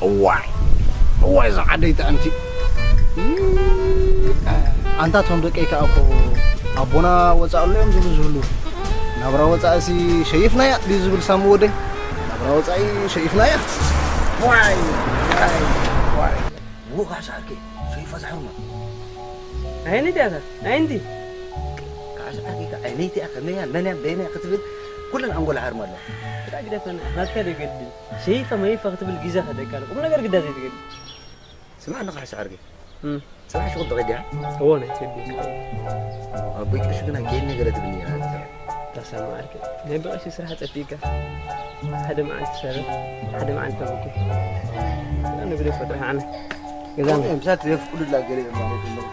እዋይ እዋይ፣ እዛ ዓደይ ጥዕምቲ። ኣንታ ቶም ደቀይ ከኣ እኮ ኣቦና ወፃእ ኣሎ እዮም ዝብሉ ዝህሉ። ናብራ ወፃእሲ ሸይፍናያ ድዩ ዝብል ሳሙ ወደይ? ናብራ ወፃኢ ሸይፍናያ። ዋይ ዋይ ዋይ። እዎ ካሕሳ ዓርከይ፣ ሸይፋ ዝሓሩና። ኣይነይቲ እያ እታ፣ ኣይንቲ። ካሕሳ ዓርከይ፣ ከ ዓይነይቲ እያ፣ ከመይ እያ፣ መን እያ፣ በየናይ ክትብል ኩለን ኣንጎላ ሓርማ ኣለዋ። እታ ግደፈና፣ ናትካ ደገድል። ሸይፋ መይፋ ክትብል ግዜ ከደካ ኣሎ። ቁም ነገር ግዳ ዘይትገድል። ስማዕ፣ ንኻሕሳ ዓርከይ። እም። ጽባሕ ሽቁል ተቐዲያ? እዎ፣ ናይ ከቢድ። ኣቦይ ቀሺ ግና ጌል ነገር ትብልኒ ኢኻ። ተሰማ ዓርከይ፣ ናይ ብቐሺ ስራሕ ጠፊእካ። ሓደ መዓልቲ ሰረት፣ ሓደ መዓልቲ ተበኩ። ንግደ ፈጥረ ዓነ። ገዛና። ምሳት የፍቅዱላ ገለ ማለት ነው።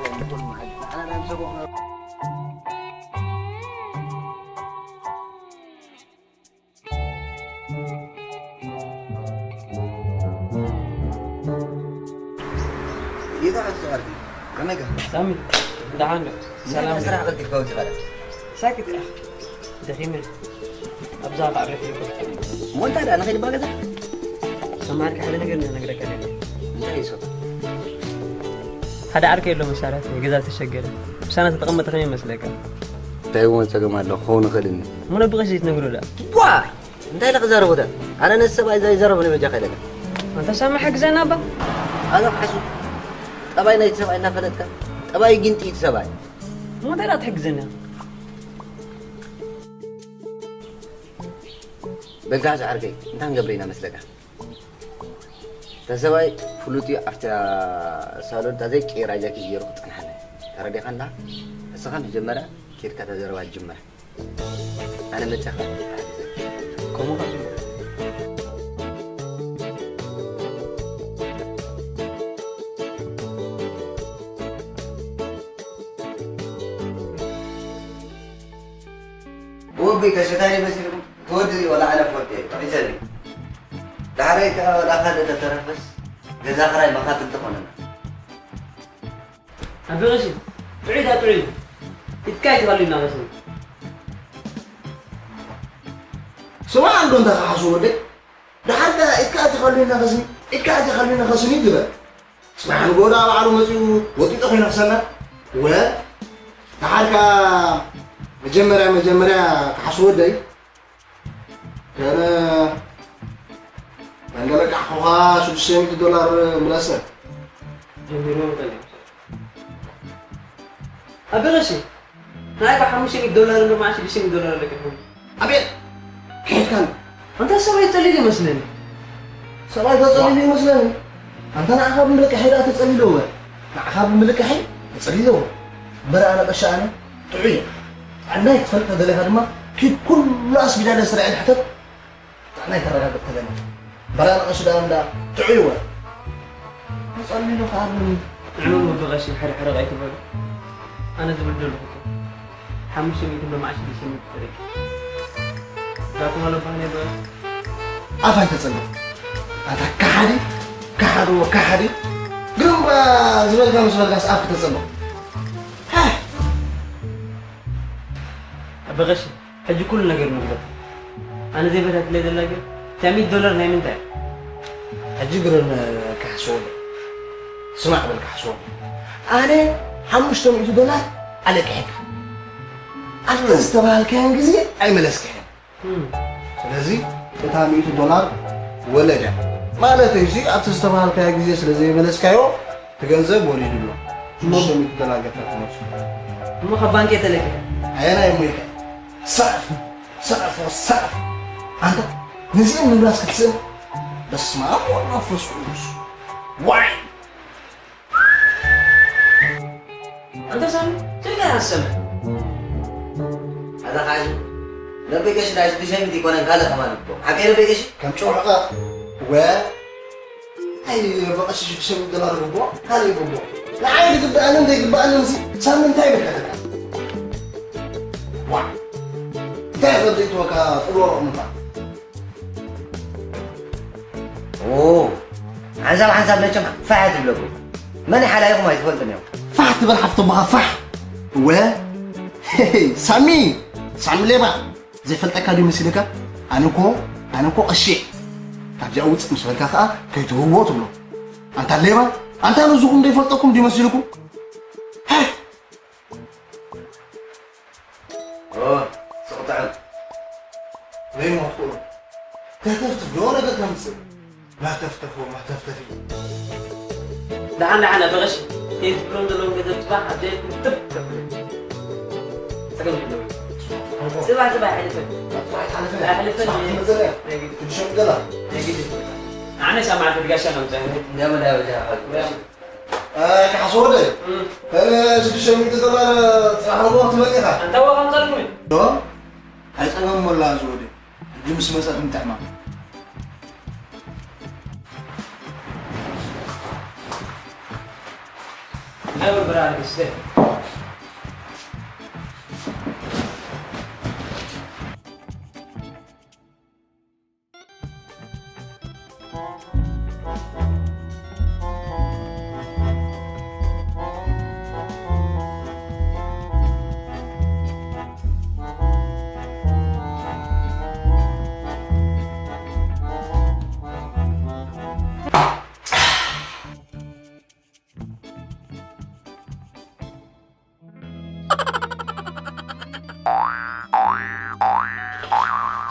ጌታ ኣስተዋልኪ። ከመይ ከ? ሳሚ፣ ደሓን ዶ? ሰላም ሰላም ዶ? ስራሕ ቀልጢፍካ ወፂኻ ዶ? ሳክት ኢኻ። ደኺመ። ኣብዛ ከዕርፍ ኢልኩ። እሞ እንታይ ደኣ ንኸይድ እባ ገዛ? ሰማዕካ ሓደ ነገር ነግረካ ደሊ። እንታይ እዩ እሱ? ሓደ ዓርከይ ኣሎ መሳርያ ገዛ ተሸገረ። ምሳና ተተቐመጠ ከመይ ይመስለካ? እንታይ እውን ጸገም ኣሎ ክኸውን ይኽእል እኒ። እሞ ነብቐሽ ዘይትነግሮ ደኣ? ቧ! እንታይ ኢለ ክዛረቦ እታ? ኣነ ነቲ ሰብኣይ እዛ ይዛረቦ ንበጃ ከይለካ። ኣንታ ሳሚ ሓግዘና እባ። ኣነ ክሓሱ ጠባይ ናይቲ ሰብኣይ እናፈለጥካ፣ ጠባይ ጊንጢ እቲ ሰብኣይ። እሞ እንታይ ደኣ ትሕግዘና? በልካ ዝዓርከይ፣ እንታይ ክንገብር ኢና መስለካ? እታ ሰብኣይ ፍሉጥ እዩ፣ ኣብታ ሳሎን እታ ዘይቀየራ ጃኬት ገይሩ ክጸንሓና እዩ። ተረዲኻ እንዳ? እስኻ መጀመርያ ኬድካ እታ ዘረባ ጅምራ። ኣነ መጻኻ ከምኡ ካብ ዝብል። ወቢ ከሸታኒ መሲልኩም ትወዲ ወላ ዓለፍ ወዲ ጥዒሰኒ። ዳሕራይ ከኣ ወላ ካልእ ተተረፈስ ገዛ ክራይ መኻፍል ትኾነና። ኣቢ ቀሺ፣ ጥዑይ ዳ ጥዑይ። ኢድካ ኣይትኸሉ እናኸስኒ። ስማ ኣንዶ እንተ ክሓሱ ወደይ፣ ደሓር ከ ኢድካ ኣይትኸሉ እናኸስኒ፣ ኢድካ ኣይትኸሉ እናኸስኒ ግበር። ጽባሕ ንግሆ ደኣ ባዕሉ መጺኡ ወጢጡ ከይነኽሰና። ወ፣ ደሓር ከኣ መጀመርያ፣ መጀመርያ ክሓሱ ወደይ፣ ገለ እንዳለቃሕኩኻ ሽዱሽተ ሚእቲ ዶላር ምለሰ። ጀሚርዎ እንተልዮም ሰብ። ኣቢ ቀሺ፣ ንዓይ ብሓሙሽተ ሚእቲ ዶላር እምበር መዓስ ሽዱሽተ ሚእቲ ዶላር ኣለኪኹም? ኣቤት! ከይድካን? ኣንታ ሰብኣይ ተጸሊሉ ይመስለኒ። ሰብኣይ ተጸሊሉ ይመስለኒ። ኣንታ ንዓኻ ብምልቃሕ ኢዩ ደኣ ተጸሊሉ እወ። ንዓኻ ብምልቃሕ ኢዩ ተጸሊሉ እወ። እምበር ኣነ ቀሺ ኣነ ጥዑይ እየ። ጥዕናይ ክትፈልጥ ተደሊኻ ድማ ኪድ ኩሉ ኣስቤዛ ለስራኤል ሕተት። ጥዕናይ ከረጋግጥ ተደሊ። እምበር ኣነ ቀሺ ደኣ እንዳ ጥዑይ እወ። ተጸሊሉ ከኣ ምን? ንዕኡ ወዲ ቀሺ ሕርሕር ኣይትበሉ። ኣነ ዝብል ዘለኹ እኮ ሓሙሽተ ሚእቲ እምበር መዓስ ሽዱሽተ ሚእቲ ተረኪ። ዳኩም ኣሎ ባህል የብረ። ኣፍ ኣይተጸልም። ኣታ ከሓዲ፣ ከሓዲ ወ ከሓዲ። ግርም እባ ዝበልካ ምስ በልካስ ኣፍ ክተጸልም። ሃህ! ኣቢ ቀሺ፣ ሕጂ ኩሉ ነገር ንግበር። ኣነ ዘይበታትለይ ዘላ ግን፣ እታ ሚእቲ ዶላር ናይ ምንታይ? ሕጂ ግርም ካሕስወለይ። ስማዕ በል ካሕስወለይ። ኣነ ሓሙሽተ ሚእቲ ዶላር ኣለቅሐካ። ኣብቲ ዝተባሃልካዮን ግዜ ኣይመለስካዮን። እም። ስለዚ እታ ሚእቲ ዶላር ወለድ እያ። ማለተይ እዚ ኣብቲ ዝተባሃልካዮ ግዜ ስለ ዘይመለስካዮ፣ እቲ ገንዘብ ወሊዱ ኣሎ። ሽዱሽተ ሚእቲ ዶላር ጌርካ ትመልሶ። እሞ ካብ ባንክ እየ ተለቂሐ። ኣየናይ እሞ ኢልካ? ሰፍ፣ ሰፍ፣ ሰፍ። ኣንታ ነዚኦም ምምላስ ክትስእን? በስመ ኣብ ወወልድ ወመንፈስ ቅዱስ። ዋይ! ኣንታ ሳሚ፣ ስልካ ኣሰምዕ። ኣታ ኻዚ፣ ነቤ ቀሺ ናይ ሽዱሽተ ሚእቲ ይኮነን ካልእ ከማን እኮ። ሓቀይ ነቤ ቀሺ? ከም ጨውዕቐ፣ ወ፣ ኣይ፣ ነቤ ቀሺ ሽዱሽተ ሚእቲ ዶላር ግቦ፣ ካልእ ግቦ። ንዓይ ዝግብኣንን ዘይግብኣንን ሲ፣ ሳሚ እንታይ ይምልከተካ? ዋ፣ እንታይ ይፈልጥ ይትወካ ጥሎ ምንታ? ኦ፣ ሓንሳብ ሓንሳብ መቸም ፋሕ ትብለኩም። መን ሓላይኹም ኣይትፈልጥን እዮም። ፋሕ ትበል ሓፍቶ በኻ ፋሕ። ወ፣ ሄይ፣ ሳሚ፣ ሳሚ ሌባ። ዘይፈልጠካ ድዩ መሲልካ? ኣነ እኮ፣ ኣነ እኮ ቀሺ። ካብዚኣ ውፅእ ምስ በልካ ከዓ ከይትህቦ ትብሎ። ኣንታ ሌባ፣ ኣንታ ነዝኹም ዘይፈልጠኩም ድዩ መሲልኩም? ሃይ! ኦ፣ ስቕ ጥዕም። ዘይመኽትኡ። ተተፍትፍ ዶ ነገር ከምፅእ? ማተፍተፎ፣ ማተፍተፊ። ደሓን፣ ደሓን፣ በቐሽ። እቲ ትብሎም ዘለዎም ገንዘብ ፅባሕ ኣብ ዘይኩም ትፍ ከብል። ፀገም የለውም። ጽባሕ፣ ጽባሕ ኣይሓልፍን። ጽባሕ ኣይሓልፍን። ኣይሓልፍን። ጽባሕ ትመዘር እያ። ናይ ግዲ። ትድሸም ገላ። ናይ ግዲ። ኣነ ሰማዕቲ ድጋሻ ነው ምጸ-፣ እንዳ መዳበጃ ሓልፍ። እ፣ ካሕሶ ወደ። እም። እ፣ ሽዱሽተ ሚእቲ ዶላር ጽባሕ ረቡዕ ትመጽእ ኢኻ። ኣንታ ዋጋ ምጻልኩ። ዶ? ኣይጸገም ሞላ እዚ ወደ። ሕጂ ምስ መጸ ክንጥዕማ። ናይ ወልበራ ኣርግስተ።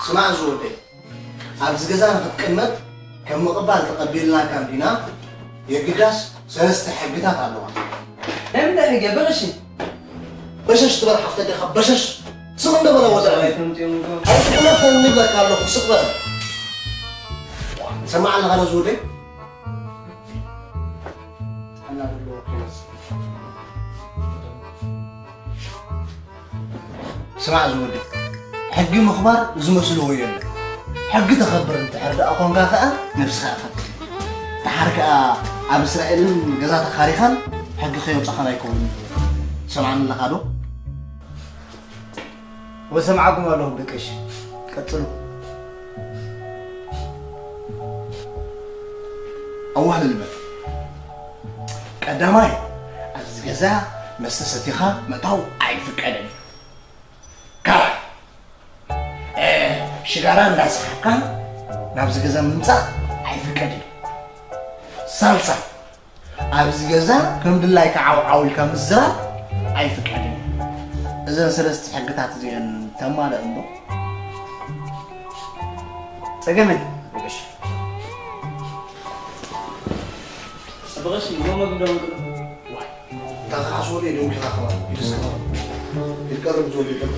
ስማዕ ዝወደይ፣ ኣብዚ ገዛ ንኽትቅመጥ ከም ምቕባል ተቐቢልናካ እንዲና፣ የግዳስ ሰለስተ ሕግታት ኣለዋ። ናይ ምንታይ ሕጊ? በቐሺ። በሸሽ ትበል ሓፍተ ዲኻ? በሸሽ። ስቕ እንደ በለ ወደ። ኣይተምጥዮም እኮ። ኣይትቑለፍ እንብለካ ኣለኹ፣ ስቕ በል። ሰማዕ ኣለኻ ዶ ዝወደይ? ስማዕ ዝወደይ፣ ሕጊ ምኽባር ዝመስልዎ የለን። ሕጊ ተኸብር እንድሕር ደኣ ኾንካ ኸኣ ነብስኻ እኸብር። ደሓር ከኣ ኣብ እስራኤልን ገዛ ተኻሪኻን ሕጊ ከየውጻኻን ኣይከውንን። ትሰምዓኒ ኣለኻ ዶ? ወሰምዓኩም ኣለኹ ደቀሽ። ቀጽሉ። ኣዋህልል በል። ቀዳማይ፣ ኣብዚ ገዛ መስተ ሰቲኻ ምእታው ኣይፍቀድን እዩ። ካልኣይ፣ እ፣ ሽጋራ እንዳሰሓብካ ናብዚ ገዛ ምምጻእ ኣይፍቀድን እዩ። ሳልሳይ፣ ኣብዚ ገዛ ከም ድላይካ ዓው ዓው ኢልካ ምዝራብ ኣይፍቀድን እዩ። እዘን ሰለስተ ሕግታት እዚአን ተማልእ እምበር። ጸገመ። እሺ። ብቐሺ፣ ሎሚ ግደም። ዋይ፣ እንታ ክሓስቦ ደይ ደንኪኻ ኸባ፣ ይድስከባ። ይቀርብ ዞል ይቀርብ።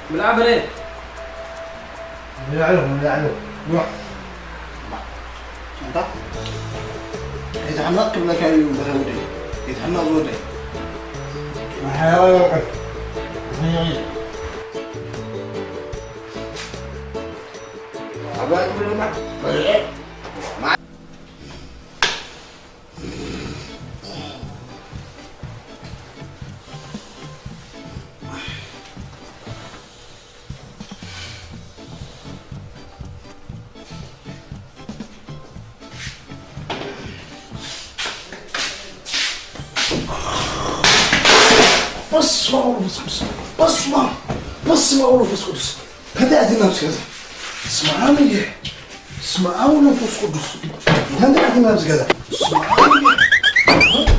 ብልዓ በለ። ብልዓ ኣለኹ፣ ብልዓ ኣለኹ። ዋ። ኣንታ? ከይትሕመቕ ክብለካ እዩ፣ በረ ወደይ። ከይትሕመቕ ዝወደይ። ኣባይ ክብለና። በልዐ። በስመ አብ ወመንፈስ ቅዱስ። በስመ አብ። በስመ አብ ወመንፈስ ቅዱስ። እንታይ ኣቲና ኣብዚ ገዛ? ስመ አብ እየ። ስመ አብ ወመንፈስ ቅዱስ። እንታይ ኣቲና ኣብዚ ገዛ? ስመ አብ እየ።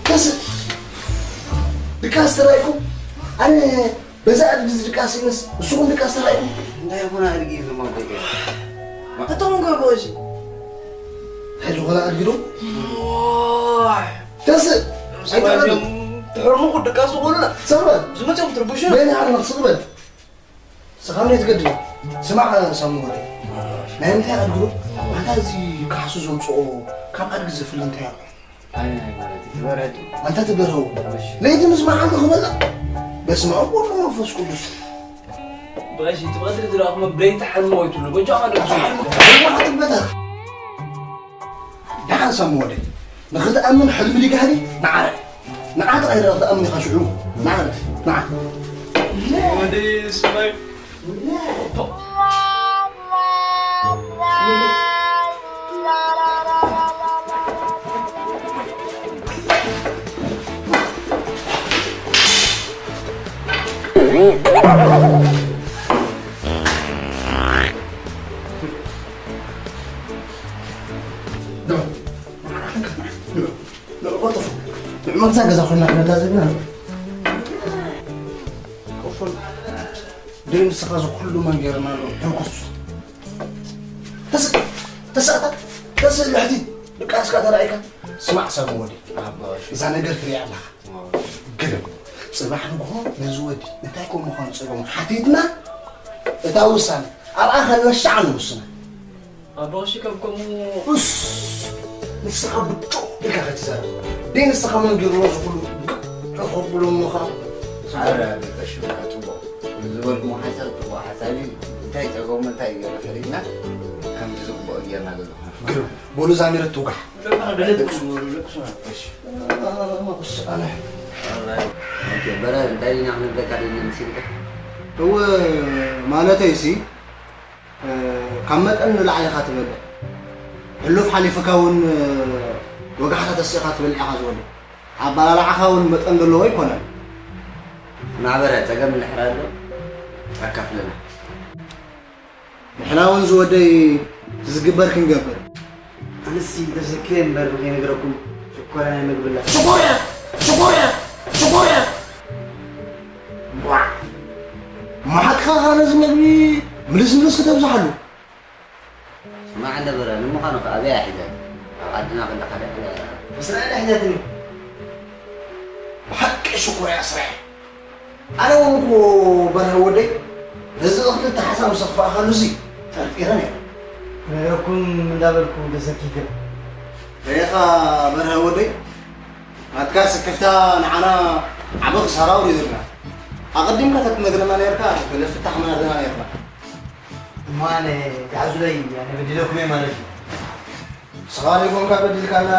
ደስ ድቃስ ተራይኩም ኣነ በዛ ኣድጊ ድቃስ ይመስ እሱኹም ድቃስ ተራይኩም እንታይ ይኹን ኣድጊ እዩ ዝመውደቅ ኣተኹም ገርቦ እዚ እንታይ ዝኾነ ኣድጊ ዶ ደስ ኣይተረዱ ትሕርሙኹ ድቃስ ዝኾኑና ሰብኣይ ዝመፅኦም ትርቡሹ በይነ ዓርመኽ ስቕበል ስኻ እንዴት ገድል ስማዕ ሳሙ ወደ ናይ ምንታይ ኣድግሩ ማታ እዚ ካሕሱ ዘውፅኦ ካብ ኣድጊ ዝፍለ እንታይ ኣሎ ኣይ ናይ ማለት እዩ ትበርሀ ድዩ ኣንታ ትበርሀው እሺ ለይቲ ምስ መዓልቲ ክበላ በስመ ኣብ ወወልድ ወመንፈስ ቅዱስ በእሺ ትቐድሪ ዝረኣኹሞ ብለይቲ ሓልሞ ይትብሉ በጃኻ ደሱ ሓልሞ ትበታ ደሓን ሳሙ ወደ ንኽትኣምን ሕልሚ ድጋህዲ ንዓረ ንዓ ጥራይ ዶ ክትኣምን ኢኻ ሽዑ ንዓ ንዓ ወዲ ስማይ ንዕመርታ ገዛ ኮይና ክነላ ዘለና ክፉል ድሪ ንስኻ እዚ ኩሉ መን ገይርና ኣሎ ሕንኩስ ተስእ ተስእታ ተስእ ልሕቲ ድቃስካ ተራእይካ ስማዕ ሰብ ወዲ እዛ ነገር ትሪኣ ኣለኻ ግርም ጽባሕ ንግሆ ነዚ ወዲ እንታይ ከም ምዃኑ ጸገሙ ሓቲትና እታ ውሳነ ኣብኣ ከለሻዕ ንውስና ኣባውሺ ከም ከምኡ እስ ንስኻ ብጮ ኢልካ ከትዛረብ ደይ ንስኻ መንገድዎ ዝኩሉ ግጥዕ ከብሎ እሞኻ ኣረ ብቀሽ በቃ ጽቡቕ ዝበልኩሞ ሓሳብ ጽቡቕ ሓሳብ እዩ እንታይ ጸገሙ እንታይ ገይሩ ፈሪድና ከምዚ ዝግብኦ ጌርና ዘሎ ግርም በሉ ዛሚረት ትውጋሕ በረ እንታይ ኢና ክንብለካ ደሊ መሲልካ እወ ማለተይ ሲ ካብ መጠን ንላዕሊ ኢኻ ትበልዕ። ሕሉፍ ሓሊፉካ እውን ወጋሕታ ተሲእኻ ትበልዕ ኢኻ ዝወልድ። ኣበላልዓኻ እውን መጠን ዘለዎ ኣይኮነን። ማሕበረ ጸገም እንድሕር ኣሎ ኣካፍለና። ንሕና እውን ዝወደይ ዝግበር ክንገብር። ኣነሲ ተሰኪረ እምበር ከይነግረኩም ሽኮርያ ምግብላ። ሽኮርያ! ሽኮርያ! ሽኮርያ! ዋ! ማሓቅኻ ነዚ ምግቢ ምልስ ምልስ ክተብዝሓሉ። ስማዕ እንደ በረ ንምዃኑ ከ ኣበይ ኣሒዛ ኣብ ዓድና ከለኻ ዲያ እስራኤል ኣሒዛትኒ ብሓቂ ሽኮርያ እስራኤል ኣነ እውን እኮ በርሀ ወደይ ነዚ እኽሊ ተሓሳ ምስ ኣኽፋእኻሉ ሲ ጠርጢረ ነይረ ክነግረኩም እንዳበልኩ ተሰኪፈ ሬኻ በርሀ ወደይ ናትካ ስክፍታ ንዓና ዓቢ ክሳራ ኣውሪዱልና ኣቐዲምካ ተትነግረና ነርካ ገለ ፍታሕ ምናርደና ነርና እሞ ኣነ ይሓዙለይ ኣነ በዲለኩም እየ ማለት እዩ ንስኻ ዘይኮንካ በዲልካና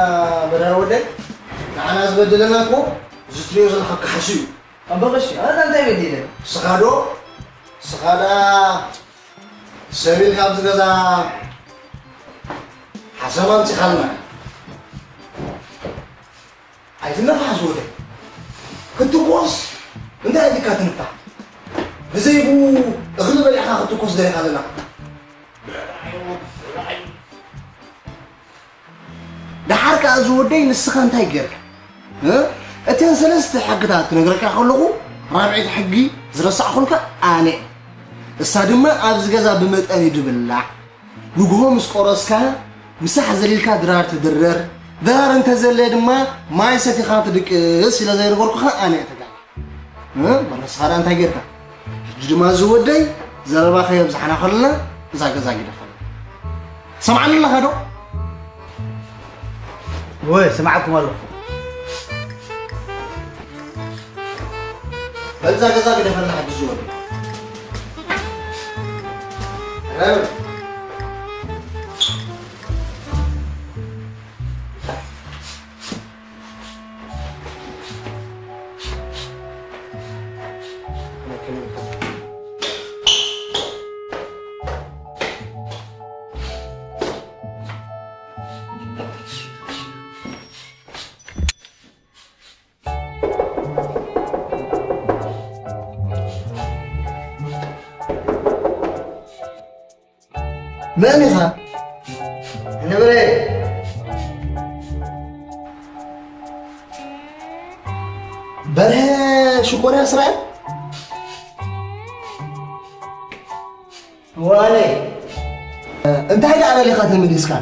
በርሀ ወደይ ንዓና ዝበደለና እኮ እዚ ትሪኦ ዘለኻ ክሓሱ እዩ ኣቦ ቀሺ ኣነ እንታይ በዲለ ንስኻ ዶ ንስኻ ደኣ ሰብ ኢልካ ኣብዚ ገዛ ሓሰማ ኣምፂኻልና ኣይትነፋሕ ዝወደይ ክትኮስ እንታይ ኣድካ ትንፋሕ ብዘይቡ እኽሊ በሊዕኻ ክትኮስ ደሊኻ ዘለኻ ደሓር ከኣ ዝወደይ ንስኻ እንታይ ጌርካ እተን ሰለስተ ሕግታት ክነግረካ ከለኹ ራብዒት ሕጊ ዝረሳዕኹልካ ኣነ እሳ ድማ ኣብዚ ገዛ ብመጠን እዩ ድብላዕ ንግሆ ምስ ቆረስካ ምሳሕ ዘሊልካ ድራር ትድረር ድራር እንተዘለየ ድማ ማይ ሰቲኻ ትድቅስ ኢለ ዘይነገርኩኻ ኣነ እየ ተጋጊ በረስኻ ዳ እንታይ ጌርካ ሕጂ ድማ ዝወደይ ዘረባ ከየብዝሓና ከለና እዛ ገዛ ጊደፈና ትሰምዓኒ ኣለኻ ዶ ወይ ስማዕኩም ኣለኹ በዛ ገዛ ግደፈልና ሕጂ ዝወደይ መን ኢኻ? ንብረ በርሀ ሽኮርያ እስራኤል? ዋለይ። እንታይ ደኣ በሊኻ ተመሊስካ?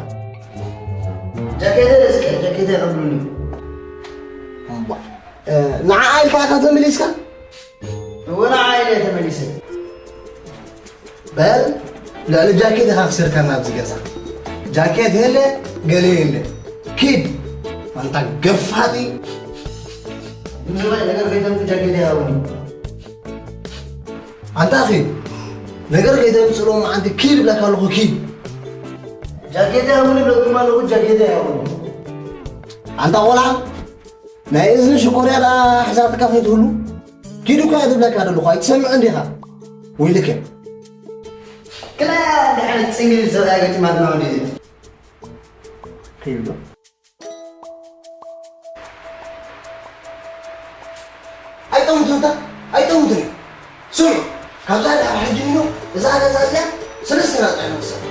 ጃኬተ እስከ ጃኬተ ይቐብሉኒ። እምቧ። ንዓኣ ኢልካ ኢኻ ተመሊስካ? እወ ንዓኣ ኢለ ተመሊሰ። በል ልዕሊ ጃኬት ኢኻ ክሲርካና ኣብዚ ገዛ። ጃኬት የለ ገለ የለ። ኪድ ኣንታ ገፋጢ። ንሰብኣይ ነገር ከይተምጽእ ጃኬት ይሃቡኒ። ኣንታ ኪድ ነገር ከይተምጽእ ሎሚ ኣንቲ ኪድ እብለካ ኣለኹ ኪድ። ጃኬት ይሃቡኒ ብለኩም ኣለኹ ጃኬት ይሃቡኒ። ኣንታ ቆልዓ ናይ እዝኒ ሽኮርያ ደኣ ሕዛትካ ከይትህሉ ኪድ እኮ እየ ዝብለካ ዘለኹ ኣይትሰምዕን ዲኻ? ወይልከ። ክላ እንዲሕ ዓይነት ጽንግል ሰብኣይ ገጢማትና ወዲት። ኪድ ዶ? ኣይጠውትን እታ ኣይጠውትን እዩ። ስምዑ፣ ካብዛ ድሓር ሕጂ እሞ እዛ ገዛ እዚኣ ሰለስተ ናጻ ኢና ንሰራ።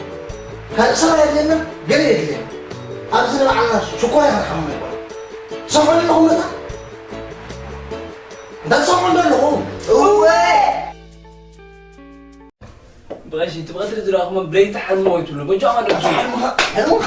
ካልእ ሰብኣይ የድልየና፣ ገለ የድልየና። ኣብዚ ንባዕልና ሽኮር ኢና ንሓምም ኣይኮነን። ትሰምዑ ኣለኹም ነታ? እንታይ ትሰምዑ እንዶ ኣለኹም? እወ! ብቐሺ፣ እቲ ብቐትሪ ዝረኣኹሞ ብለይቲ ሓልሞ ኣይትብሉ። በጃኹም ኣደጉ። ሕልምኻ፣ ሕልምኻ።